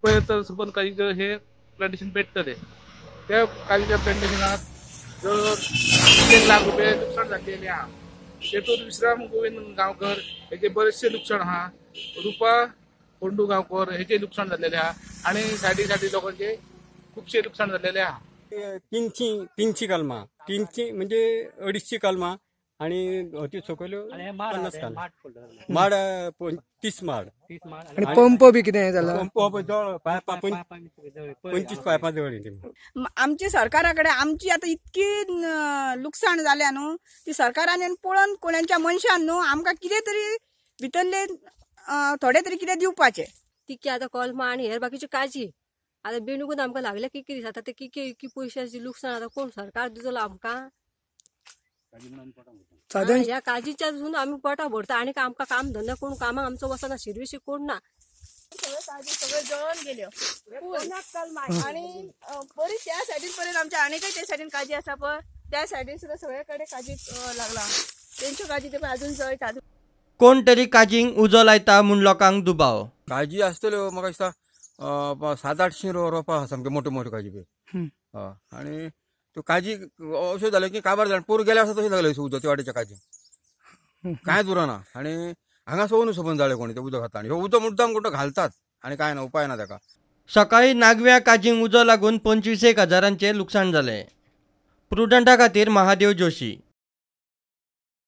पळय तर सबंद काजीचें हे प्लांटेशन पेट्टलें. त्या काजीच्या प्लांटेशनात जवळ 1 लाख रुपये लुकसाण जाल्लेलें आहा. तेतून विश्राम गोविंद गांवकर हेजे बरेचशें लुकसाण आहा, रुपा कोंडू गांवकर हेजे लुकसाण जाल्लेलें आहा आनी सायडी सायडी लोकांचे खुबशें लुकसाण जाल्लेलें आहा. 300 कलमां, 300 म्हणजे 250 कलमां आनी हती सकयल्यो 50 कलमां, माड 30 माड आनी पंप बी कितें जाला, पंप जवळ पायपां 25 पायपां जवळ. आमची सरकारा कडेन आमची आतां इतकी लुकसाण जाल्या न्हू, ती सरकारान पळोवन कोणाच्या मनशान न्हू आमकां कितें तरी भितरले थोडे तरी कितें दिवपाचें. तिकी आतां कलमां आनी हेर बाकीच्यो काजी आतां बेणूकूच आमकां लागले की कितें जाता ते किके इतकी पयशांची लुकसाण आतां कोण सरकार दितलो आमकां? ह्या काजीच्या सून आमी पोटां भरता आनी आमकां काम धंदा कोण कामाक आमचो वचना, शिरविशी कोण ना. सगळ्यो काजी सगळ्यो जळून गेल्यो आनी बरी त्या सायडीन पर्यंत आमच्या आनीकय त्या सायडीन काजी आसा पळय, त्या सायडीन सुद्दां सगळे कडेन काजी लागला, तेंच्यो काजी ते अजून जळटा. कोण तरी काजींक उजो लायता म्हूण लोकांक दुबाव. काजी आसतल्यो म्हाका दिसता 700-800 रोपां आसा सामक्यो मोट्यो मोट्यो काजी पळय. आनी त्यो काजी अश्यो जाल्यो की काबार जालें, पोर गेल्या आसा तशें लागलें उदक ते वाटेच्या काजी कांयच उरना. आनी हांगा सोवन सोबून जालें कोणी ते उदक खाता आनी ह्यो उदक मुद्दाम कोण घालतात आनी कांय ना उपाय ना ताका. सकाळी नागव्या काजींक उजो लागून 25,000 हजारांचें लुकसाण जालें. प्रुडंटा खातीर महादेव जोशी.